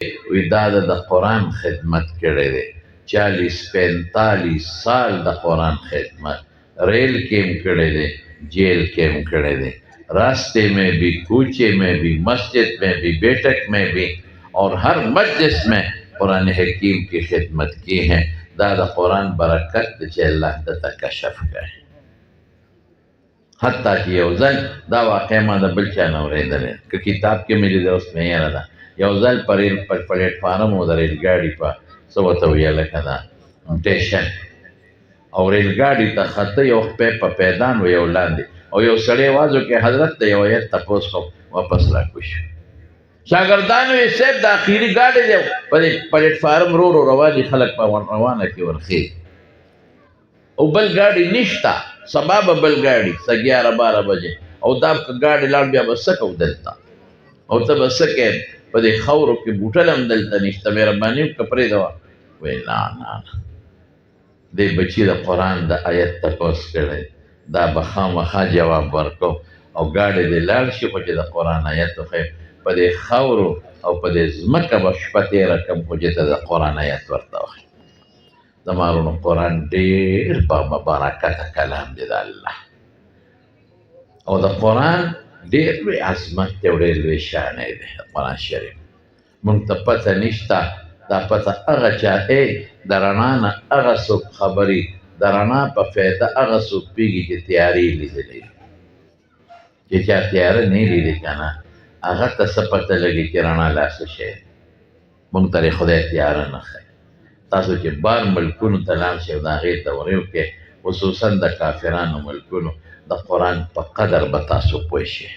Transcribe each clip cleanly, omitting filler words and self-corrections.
وی دا د قرآن خدمت کړی دی، 40-45 سال د قرآن خدمت، ریل کې هم کړی دی، جیل کې هم کړی دی، راستے میں بھی، کوچے میں بھی، مسجد میں بھی، بیٹک میں بھی، اور ہر مجلس میں قرآن حکیم کی خدمت کی ہے۔ دا د قرآن برکت دی چې الله ده ته کشف کړي۔ حتی چې یو ځل دا واقعه ما د بل چا نه اورېدلې، که کتاب کې مې لیده اوس مې یاده ده۔ یو ځل په ریل په پلیټفارم و د ریل ګاډي په څه ورته ویل لکه دا ټیشن، او ریل ګاډي ته خطه یو پی په پیدان و یو لاندې، او یو سړی واز وکړي حضرت ته یو آیت تپوس کوم، واپس راکوش شو۔ شاګردانو یې صاحب د اخیري ګاډی دی، په دې پلیټفارم رو رو روان دي خلک، په روانه کې ورخي او بل ګاډي نشته، سبا به بل ګاډي څه 11-12 بجې، او دا که ګاډی لاړ بیا به څه کوو دلته، او ته به څه کوې په دې خاورو کې، بوټل هم دلته نشته، مهرباني وکړه پرېږده۔ وایي نه نه نه، دې بچي د قرآن د آیت تپوس کړی، دا به خامخا جواب ورکو، او ګاډی دې لاړ شي خو چې د قرآن آیت وښیم، په دې خاورو او په دې ځمکه به شپه تېره کړم خو چې ته د قرآن آیت ورته وښیم۔ زما وروڼو قرآن ډېر بابرکته کلام دی د الله، او د قرآن ډېر لوی عظمت دی او ډېر لوی شان دی د قرآن شریف۔ مونږ ته پته نشته، دا پته هغه چا ای د رڼا نه هغه څوک خبري، د رڼا په فایده هغه څوک پوهېږي چې تیارې لیدلې، چې چا تیاره نه لیدې که نه هغه ته څه پته لګي چې رڼا لا څه شی دی۔ مونږ ته دې خدای تیاره نه ښیي۔ تاسو چې بار ملکونو ته لاړ شئ او د هغې دورې وکړئ، خصوصا د کافرانو ملکونو، د قرآن په قدر به تاسو پوه شئ۔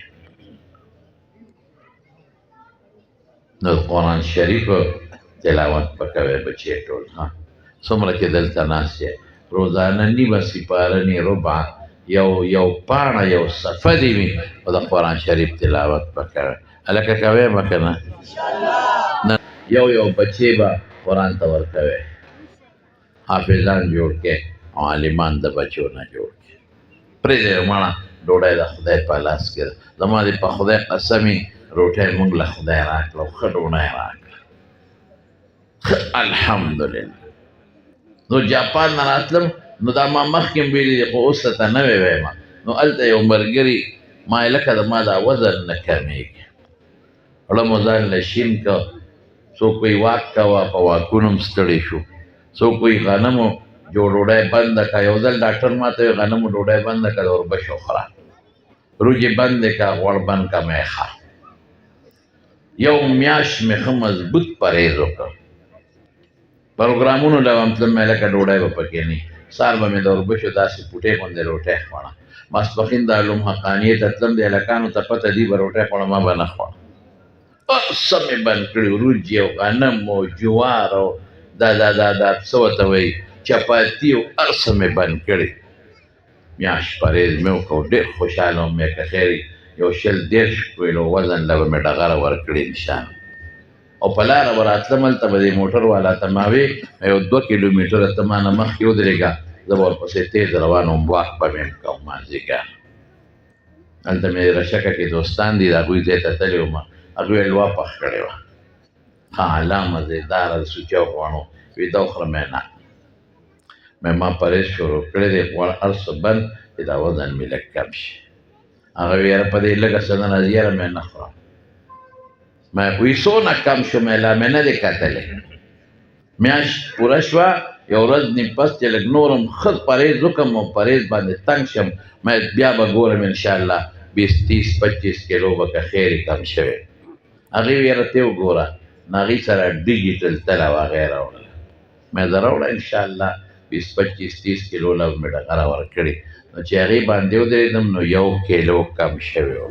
نو د قرآن شریف تلاوت به کوئ بچې ټول، ها څومره چې دلته ناست یې، روزانه نیمه سپاره نی ربع یو پاڼه یو صفحه دې وي، او د قرآن شریف تلاوت به کوئ۔ هلکه کوئ به که نه؟ نه، یو یو بچې به قرآن ته ورکوي، حافظان جوړ کړي او عالمان د بچو نه جوړ کړي۔ پرېږدئ مړه ډوډۍ د خدای په لاس کې ده، زما دې په خدای قسمي روټۍ موږ له خدای راکړه او ښه ډوډۍ راکړه، ښه الحمدلله۔ نو جاپان نه راتلم، نو دا ما مخکې هم ویلي دي خو اوس ته نوی وایم۔ نو هلته یو ملګري ما یې لکه د ما دا وزن نه کمېږي، زړه مو ځان له شین کړ، څوک وایي واک کوه، په واکونو هم ستړي شو، څوک وایي غنمو جو ډوډۍ بنده کړه۔ یو ځل ډاکټر ما ته وایي غنمو ډوډۍ بنده کړه، د اوربشو خورا، روجې بندې کړه، غوړ بند کړه، مې ښه۔ یو میاشت مې ښه مضبوط پرهېز وکړ، پروګرامونو له به هم تلم، مې لکه ډوډۍ به پکې نه وي، سهار به مې د اوربشو داسې پوټې غوندې روټۍ خوړه، ماسپښین د علوم حقانیې ته تلم، د هلکانو ته پته دی به روټۍ خوړه، ما به نه خوړه، هر څه مې بند کړي، وریجې او غنم او جوار او دا دا دا دا څه ورته وایي چپاتي او هر څه مې بند کړي۔ میاشت پرهېز مې وکړ، ډېر خوشحاله وم، مې که خیر یو 20-30 کیلو وزن له به مې ډغره ورکړې انشاءالله۔ او په لاره به راتلم، هلته به دې موټر والا ته ما وی یو 2 کیلومتره ته ما نه مخکې ودرېږه، زه به ورپسې تېز روان وم، واک به مې هم کوم مازدیګر۔ هلته مې رشکه کې دوستان دي، د هغوی ځای ته تللی وم، هغوی حلوا پخ کړې وه، ښه اعلی مزېداره د سوچه غوړو، وی دا وخوره۔ مې نه، مې ما پرهېز شروع کړی دی، غوړ هر څه بند چې دا وزن مې لږ کم شي۔ هغه وی یاره په دې لږه څه نه راځي، یاره مې نه خورم۔ مې وی څونه کم شو، مې لا مې نه دی کتلی۔ میاشت پوره شوه، یو ورځ نیم پس چې لږ نور هم ښه پرهېز وکړم او پرهېز باندې تنګ شم، مې بیا به ګورم انشاءالله 20 30 25 کیلو به که خیر کم شوی۔ هغې وی یاره ته وګوره، نو هغې سره ډیجیټل تله وه، هغې راوړله، مې زه راوړه انشاءالله 20 25 30 کیلو له مې ډغره ورکړې۔ نو چې هغې باندې ودرېدم نو 1 کیلو کم شوی و۔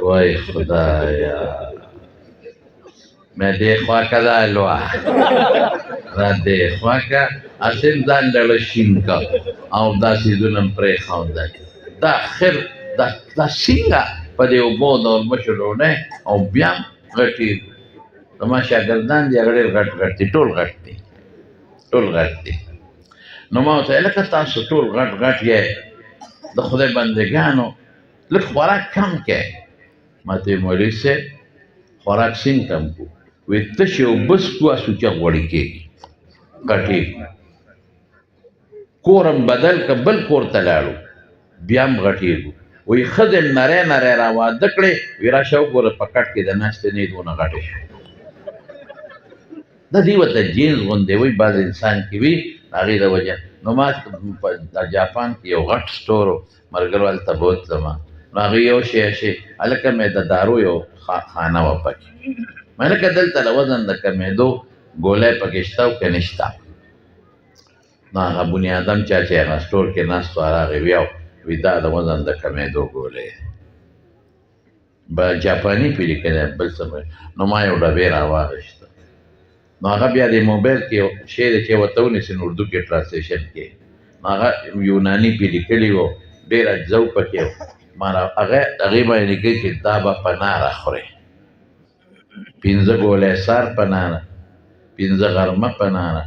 وای خدایا، مې دې خوا که دا الوا را دې خوا که هسې هم ځان لړه شین که او دا څیزونه هم پرېښودل۔ دا خیر دا څنګه په دې اوبو د اوربشو ډوډۍ او بیا هم غټېږي۔ زما شاګردان دي، هغه ډېر غټ غټ دي، ټول غټ دي، ټول غټ دي۔ نو ما ورته ویل، لکه تاسو ټول غټ غټ یې، د خدای بندګانو لږ خوراک کم کړئ۔ ما ته ویل، مولوي صاحب خوراک څنګه کم کړو؟ وی تشې اوبه څښو، سوچه غوړي کېږي، غټېږي. کور هم بدل که بل کور ته لاړو بیا هم غټېږو. وایي ښځې هم نری نری را واده کړې، وایي راشه وګوره په کټ کې د ناستې نه یې دونه غټې شوې. دا دې ورته جینز غوندې وایي بعض انسان کې وي هغې د وجه. نو ما په جاپان کې یو غټ سټور و، ملګرو هلته بوتلم، نو هغې یو شی شي هلکه مې د دارو یو خانه وه پکې. مې لکه دلته د وزن د کمېدو ګولۍ پکې شته او که نشته؟ نو هغه بنیادم چا چې هغه سټور کې ناست و راغی ویاو وی دا د وزن د کمېدو ګولۍ به جاپاني پرې لیکلی بل څه. نو ما یو ډبې راواخیسته. نو هغه بیا د موبایل کې یو شی دی چې ورته ونیسي نو اردو کې ټرانسلیشن کې، نو هغه یوناني پرې لیکلي وو، ډېر اجزا پکې وو. ما هغه هغې باندې لیکلي چې دا به په ناره خورې، 5 ګولۍ سار په ناره، 5 غرمه په ناره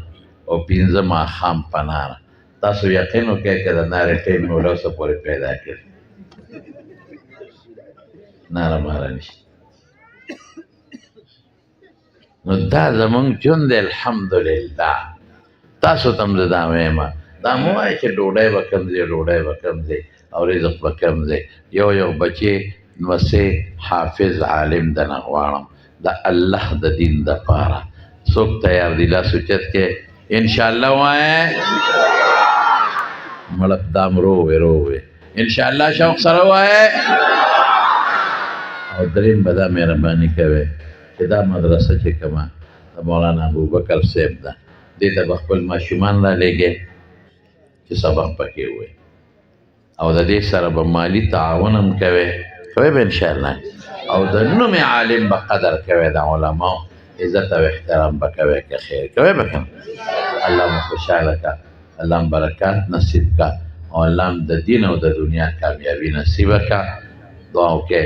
او 5 ماښام په ناره. تاسو یقین وکړئ که د نارې ټایم مې له اوسه پورې پیدا کړی، ناره ماره نشته. نو دا زمونږ ژوند دی الحمدلله. تاسو ته هم زه دا وایم، دا مه وایئ چې ډوډۍ به کم ځای، ډوډۍ به کم ځای او رزق به کم ځای. یو یو بچی نوسې حافظ عالم درنه غواړم د الله د دین دپاره. څوک تیار دي لاس اوچت کړئ؟ انشاءالله وایې مړه دام رووې رووې انشاءالله شوق سره وایې. او دریم به دا مهرباني کوئ چې دا مدرسه چې کومه د مولانا ابوبکر صاحب ده، دې ته به خپل ماشومان رالیږئ چې سبق پکې ووایي، او د دې سره به مالي تعاون هم کوئ، کوئ به انشاءالله. او د نوم عالم به قدر کوئ، د علماو عزت او احترام به کوئ که خیر کوئ به که نه. الله مو خوشحاله که، الله مو برکات نصیب که، او الله مو د دین او د دنیا کامیابي نصیبه که. دعا وکړئ.